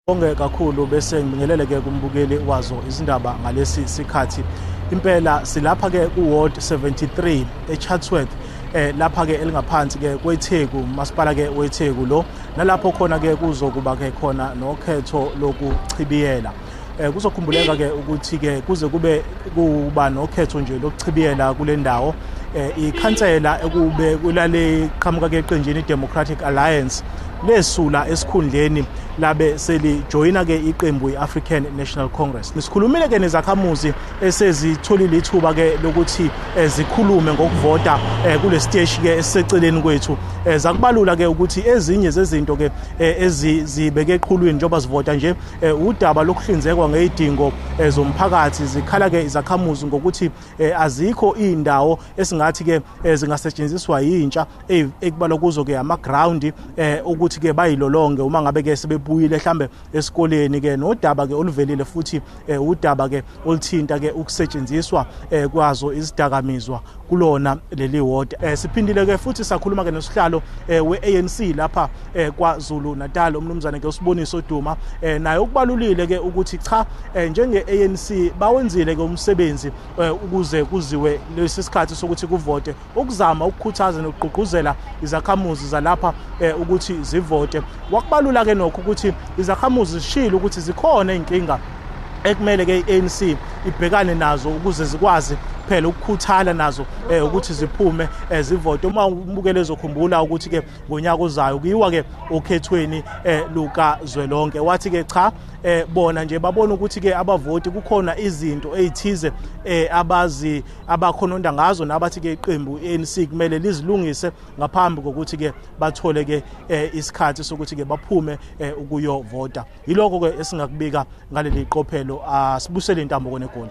Bonge kakhulu bese ngibingelele ke kumbukeli wazo izindaba ngalesi sikhathi. Impela silapha ke ku Ward 73 eChatsworth, lapha ke elingaphansi ke kweTheku, masipala ke weTheku lo, nalapho khona ke kuzokuba ke khona nokhetho lokuchibiyela. Kuzokhumbuleka ke ukuthi ke kuze kube kuba nokhetho nje lokuchibiyela kule ndawo, ikhansela ekube kulale qhamuka ke eqenjini Democratic Alliance lesula esikhundleni, labe selijoyina ke iqembu iAfrican National Congress. Nisikhulumile ke nezakhamuzi esezitholile ithuba ke lokuthi zikhulume ngokuvota kule siteshi ke esiseceleni kwethu. Zakubalula ke ukuthi ezinye zezinto ke ezizibeke eqhulwini njengoba sivota nje, udaba lokuhlinzekwa ngezidingo zomphakathi. Zikhala ke izakhamuzi ngokuthi azikho indawo esingathi ke zingasetshenziswa yintsha, ekubalwa kuzo ke ama ground ukuthi ke bayilolonge uma ngabe ke sebebuyile mhlambe esikoleni ke. Nodaba ke oluvelile futhi, udaba ke oluthinta ke ukusetshenziswa kwazo izidakamizwa kulona leli ward. Siphindile ke futhi sakhuluma ke nosihlalo we-ANC lapha kwaZulu Natal, umnumzane ke uSiboniso Duma. Naye ukubalulile ke ukuthi cha, njenge ANC bawenzile ke umsebenzi ukuze kuziwe lesi sikhathi sokuthi kuvote, ukuzama ukukhuthaza nokugqugquzela izakhamuzi zalapha ukuthi zivote. Wakubalula ke nokho ukuthi izakhamuzi zishilo ukuthi zikhona inkinga ekumele ke iANC ibhekane nazo ukuze zikwazi phela ukukhuthala nazo ukuthi ziphume zivote. Uma umbukele ezokhumbula ukuthi ke ngonyaka ozayo kuyiwa ke okhethweni luka zwelonke. Wathi ke cha, bona nje babona ukuthi ke abavoti kukhona izinto ezithize abazi abakhononda ngazo, nabathi ke iqembu iANC kumele lizilungise ngaphambi kokuthi ke bathole ke isikhathi sokuthi ke baphume ukuyovota. Yilokho ke esingakubika ngaleli qophelo. Asibusele intambo konegoli.